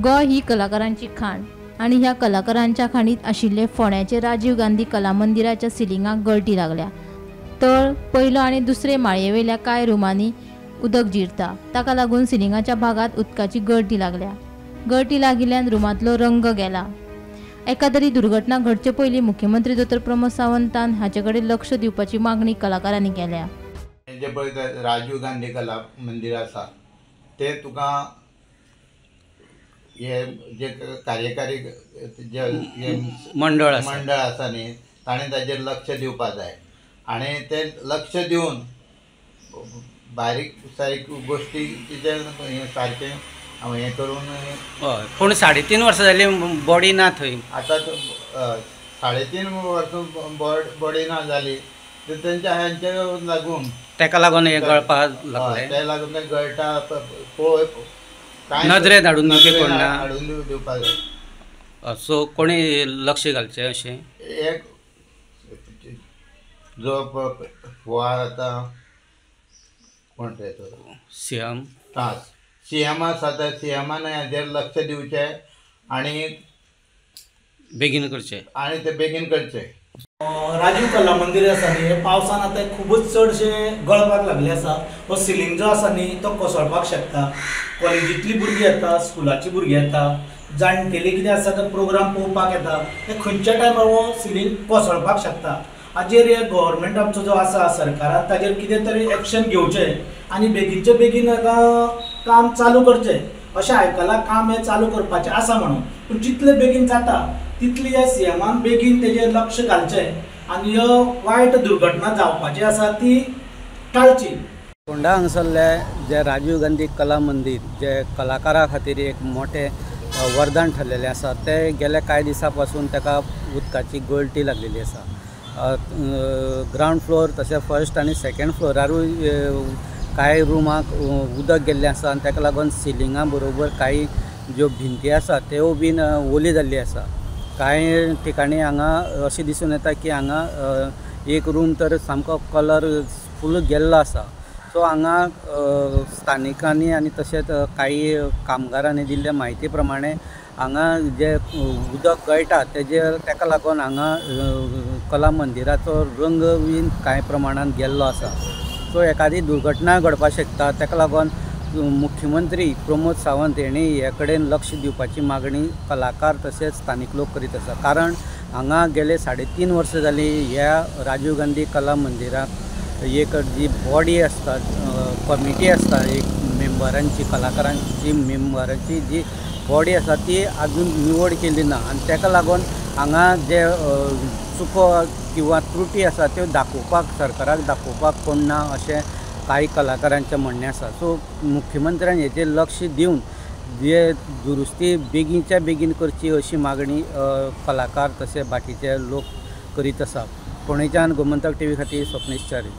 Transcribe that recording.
गोंय ही कलाकारांची खाण आनी ह्या कलाकारांच्या खाणीत आशिल्ले फोंड्याचे राजीव गांधी कला मंदिराच्या सिलिंगाक गळटी लागल्या. तळ पयलो आनी दुसरे माळयेवेल्या कांय रुमांनी उदक जिरता, ताका लागून सिलिंगाच्या भागांत उदकाची गळटी लागल्या. गळटी लागिल्ल्यान रुमांतलो रंग गेला. एकादरी दुर्घटना घडचे पयलीं मुख्यमंत्री दोतोर प्रमोद सावंतान हाचे कडेन लक्ष दिवपाची मागणी कलाकारांनी केल्या. जे पळय राजीव गांधी कला मंदिर आसा ते तुका हे जे कार्यकारी जे मंडळ आसा न्ही ताणें ताजेर लक्ष दिवपा जाय आनी ते लक्ष दिवन बारीक सारीक गोश्टी तिचे सारकें हें करून. हय, पूण 3.5 वर्सां जाली बॉडी ना थंय. आतां 3.5 वर्सां बॉडी ना जाली तर तेंच्या हांचे लागून तेका लागून हें गळपाक लागलें. ते लागून ते गळटा. पळय नदरेन हाडून दिवपी कोण ना, हाडून दिवपाक जाय. सो कोणी लक्ष घालचें अशें एक जो फुवार आतां कोण ते सीएम, हां सीएम आसा त्या सीएमान हाजेर लक्ष दिवचें आनी बेगीन करचें आनी ते बेगीन करचें. राजीव कला मंदिर आसा न्ही, हे पावसान आतां खुबूच चडशें गळपाक लागले आसा. हो सिलींग जो आसा न्ही तो कोसळपाक शकता. कॉलेजींतलीं भुरगीं येता, स्कुलाचीं भुरगीं येता, जाणटेली कितें आसा ते प्रोग्राम पळोवपाक येता, ते खंयच्या टायमार हो सिलींग कोसळपाक शकता. हाजेर हे गव्हर्मेंट आमचो जो आसा सरकारान ताजेर कितें तरी एक्शन घेवचें आनी बेगीनचे बेगीन आतां काम चालू करचें अशें आयकलां. काम हें चालू करपाचें आसा म्हणून, पूण जितले बेगीन जाता तितली ह्या सीएमान बेगीन तेजेर लक्ष घालचें आनी ह्यो वायट दुर्घटना जावपाची आसा ती टाळची. फोंडा हांगासरले जे राजीव गांधी कला मंदिर जे कलाकारा खातीर एक मोठें वरदान ठरलेलें आसा, ते गेल्या कांय दिसां पासून ताका उदकाची गळटी लागलेली आसा. ग्रावंड फ्लोर तशें फर्स्ट आनी सेकेंड फ्लोरारूय कांय रुमाक उदक गेल्लें आसा आनी ताका लागून सिलिंगा बरोबर कांय ज्यो भिंती आसा त्यो बीन ओली जाल्ली आसा. कांय ठिकाणी हांगा अशें दिसून येता की हांगा एक रूम तर सामको कलर फूल गेल्लो आसा. सो हांगा स्थानिकांनी आनी तशेंच कांय कामगारांनी दिल्ले म्हायती प्रमाणे हांगा जे उदक गळटा तेजेर ताका लागून हांगा कला मंदिराचो रंग बीन कांय प्रमाणान गेल्लो आसा. सो एखादी दुर्घटना घडपाक शकता. ताका लागून मुख्यमंत्री प्रमोद सावंत हेणी हे कडेन लक्ष दिवपाची मागणी कलाकार तशेंच स्थानीक लोक करीत आसा. कारण हांगा गेले 3.5 वर्सां जाली ह्या राजीव गांधी कला मंदिराक एक जी बॉडी आसता, कमिटी आसता, एक मेंबरांची कलाकारांची मेंबरांची जी बॉडी आसा ती आजून निवड केली ना आनी ताका लागून हांगा जे चुको किंवा त्रुटी आसा त्यो दाखोवपाक सरकाराक दाखोवपाक कोण ना अशें कांय कलाकारांचें म्हणणें आसा. सो मुख्यमंत्र्यान हेचेर लक्ष दिवन जे दुरुस्ती बेगीनच्या बेगीन करची अशी मागणी कलाकार तशें बाकीचे लोक करीत आसा. फोंडेच्यान गोमंतक टीव्ही खातीर स्वप्नेश च्यारी.